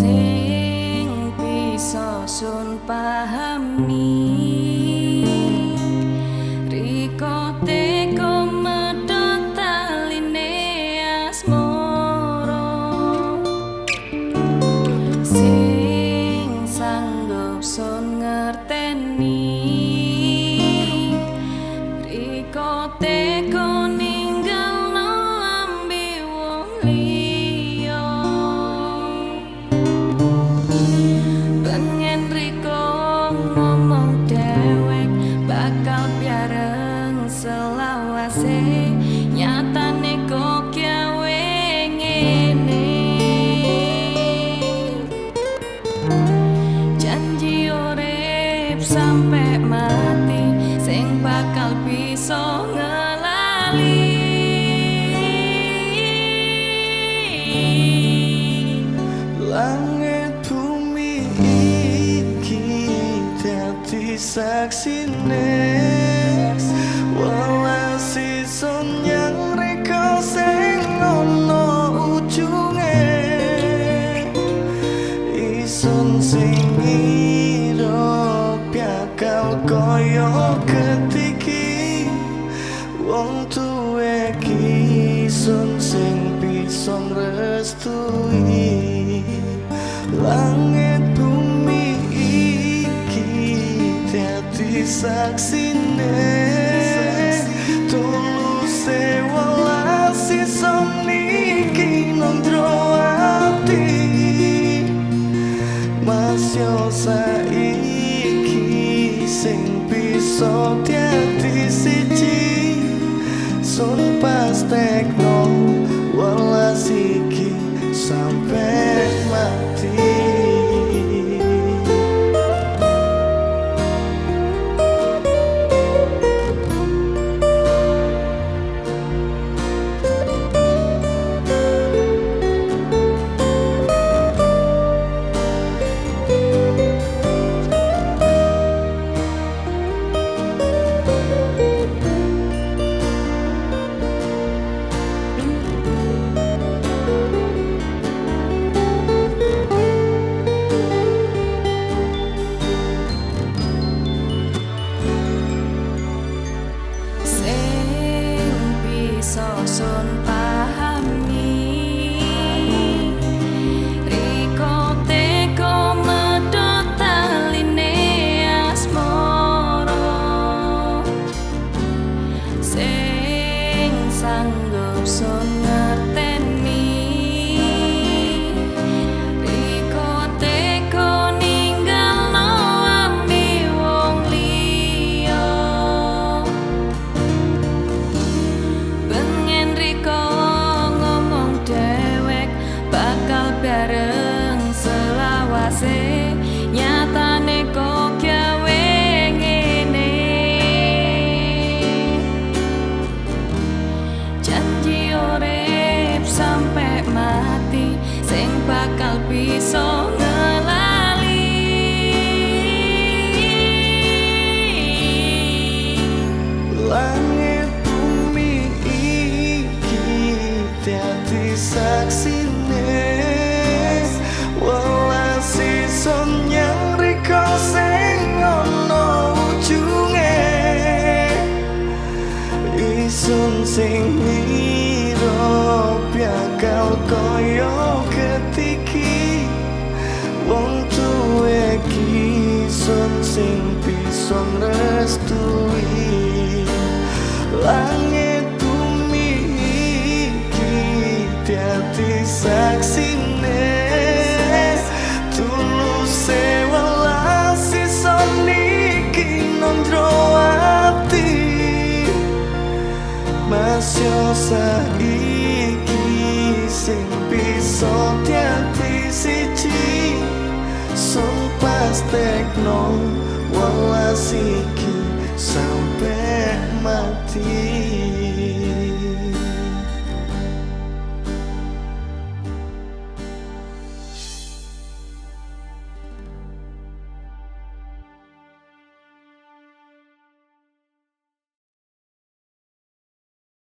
Sing bisa sun pahami, riko teko medhot taline asmara. Sing sanggup sun ngerteni, riko teko ninggalno ambi wong liya. Pengen riko ngomong dewek bakal bareng selawase, nyatane kok gawe ngene. Janji urip sampe mati, sing bakal bisa ngelali. Langit bumi iki dadi saksine, welas ison yang reka sing ono ujunge. Ison sing ngira bakal kaya ketiki, wong tuwe ison sing bisa ngrestui. Langit bumi iki dadi saksine, tuluse welas ison iki nondro ati. Mas yo saiki sing bisa dadi siji, sun pastekno welas iki sampe mati. Sing bisa sun pahami, riko teko medhot taline asmara. Sing sanggup sun ngerteni, riko teko ninggalno ambi wong liya. Pengen riko ngomong dewek bakal bareng selawase, nyatane kok gawe ngene. Janji urip sampe mati, sing bakal bisa ngelali. Langit bumi iki dadi saksine, welas ison yang rika sing ono ujunge. Isun sing ngira bakal kaya ketiki, wong tuwe kisun sing bisa ngrestui. Langit bumi iki dadi saksine, tuluse welas ison iki nondro ati. Mas yo saiki sing bisa dadi siji, sun pastekno welas iki sampe mati.